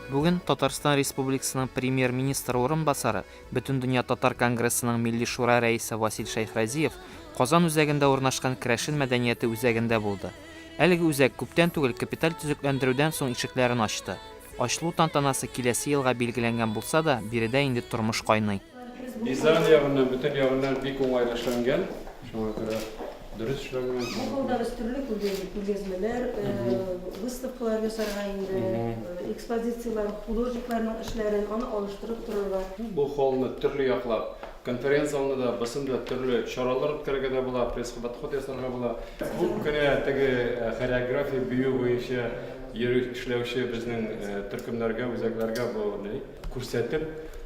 Бүген Татарстан Республикасының Премьер-министры урынбасары, Бөтендөнья татар конгрессының Милли шура рәисе Васил Шәйхразиев Казан үзәгендә урнашкан Керәшен мәдәнияте үзәгендә булды. Әлеге үзәк күптән түгел капиталь төзекләндерүдән соң ишекләрен ачты. Ачылу тантанасы киләсе елга билгеләнгән булса да, биредә инде тормыш кайный. Дизайн ягыннан, бөтен ягыннан бик уңайлы эшләнгән. Шуңа күрә дөрес эшләнгән. Бу холлда без төрле күргәзмәләр, выставкалар ясарга инде, экспозицияләр, художникларның эшләрен, аны алыштырып торырга. Бу холлны төрле яклап, конференц-залны да, бысын да төрле чаралар үткәрергә дә була, пресс-подход ясарга була. Күп кенә теге хореография, бию буенча йөрү, эшләүче безнең төркемнәргә, үзәкләргә бу ни? Күрсәтеп,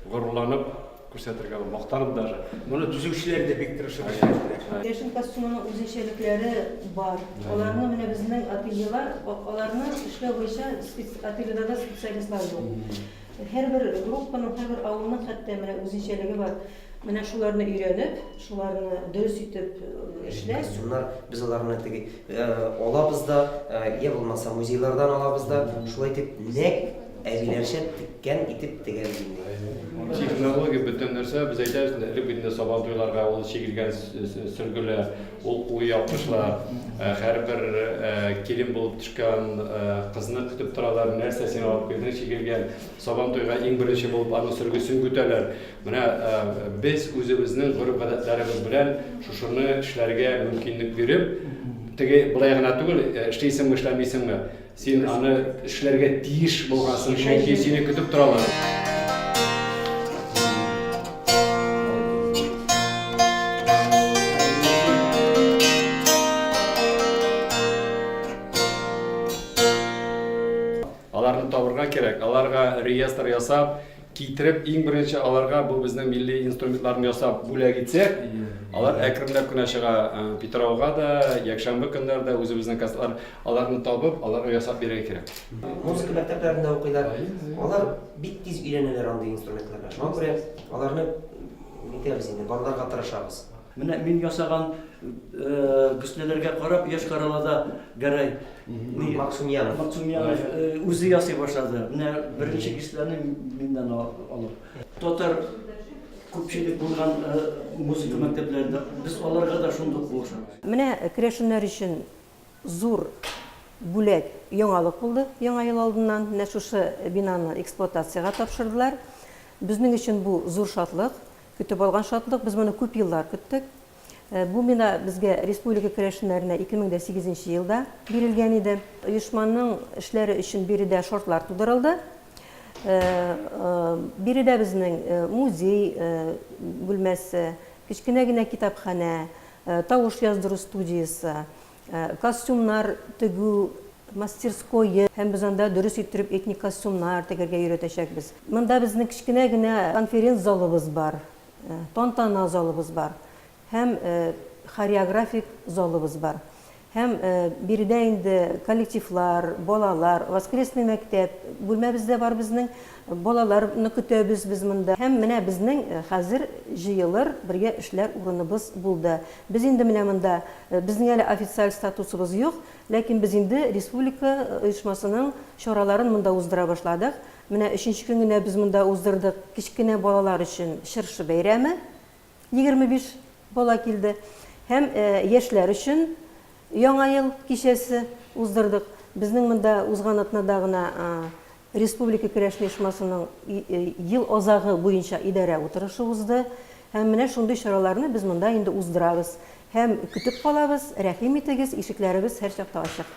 горурланып күрсәтергә була, мактанып даже. Моны төзүчеләр дә бик тырышып эшләделәр. Керәшен костюмының үзенчәлекләре бар. Аларны менә безнең ательелар, аларны эшләү буенча ательеда да специалистлар юк. Һәрбер группаның, һәрбер авылның хәтта менә үзенчәлеге бар. Менә шуларны өйрәнеп, шуларны дөрес итеп эшләп. Костюмнар, без аларны теге алабыз да, я булмаса музейлардан алабыз да, шулай итеп нәкъ әбиләрчә теккән итеп тегәбез инде. Технология бөтен нәрсә, без әйтәбез инде, элек бит инде Сабантуйларга ул чигелгән сөлгеләр, ул кулъяпкычлар, һәрбер килен булып төшкән кызны көтеп торалар, нәрсә син алып килдең чигелгән, Сабантуйга иң беренче булып аның сөлгесен көтәләр. Менә без үзебезнең гореф-гадәтләребез белән шушыны эшләргә мөмкинлек биреп, теге болай гына түгел, эшлисеңме, эшләмисеңме, син аны эшләргә тиеш булгансың, чөнки сине көтеп торалар. Аларны табырга кирәк, аларга реестр ясап, китереп, иң беренче аларга бу безнең милли инструментларны ясап бүләк итсәк, алар әкренләп кенә чыга. Питрауга да, якшәмбе көннәрдә үзебезнең концертлар, аларны табып, аларга ясап бирергә кирәк. Музыка мәктәпләрендә укыйлар. Алар бик тиз өйрәнәләр андый инструментларга. Шуңа күрә аларны нитәбез инде, барларга тырышабыз. Менә мин ясаган гөсләләргә карап, Йошкар-Олада Гәрәй Максумьянов. Максумьянов үзе ясый башлады. Менә беренче гөсләне миннән алып. Татар күпчелек булган музыка мәктәпләрендә без аларга да шундук булышабыз. Менә керәшеннәр өчен зур бүләк, яңалык булды Яңа ел алдыннан. Менә шушы бинаны эксплуатациягә тапшырдылар. Безнең өчен бу зур шатлык. Көтеп алган шатлык, без моны күп еллар көттек. Бу бина безгә республика керәшеннәренә 2008 нче елда бирелгән иде. Оешманың эшләре өчен биредә шартлар тудырылды. Биредә безнең музей бүлмәсе, кечкенә генә китапханә, тавыш яздыру студиясе, костюмнар тегү мастерское һәм без анда дөрес иттереп этник костюмнар тегәргә өйрәтәчәкбез. Монда безнең кечкенә генә конференц-залыбыз бар, тантана залыбыз бар һәм хореографик залыбыз бар. Һәм биредә инде коллективлар, балалар, воскресный мәктәп бүлмәбез дә бар безнең, балаларны көтәбез без монда. Һәм менә безнең хәзер җыелыр, бергә эшләр урыныбыз булды. Без инде менә монда, безнең әле официаль статусыбыз юк, Ләкин без инде республика оешмасының чараларын монда уздыра башладык. Менә өченче көн генә без монда уздырдык кечкенә балалар өчен чыршы бәйрәме. 25 бала килде. Һәм яшьләр өчен Яңа ел кичәсе уздырдык. Безнең монда узган атнада гына Республика керәшен оешмасының ел азагы буенча идарә утырышы узды. Һәм менә шундый чараларны без монда инде уздырабыз. Һәм көтеп калабыз, рәхим итегез, ишекләребез һәрчакта ачык.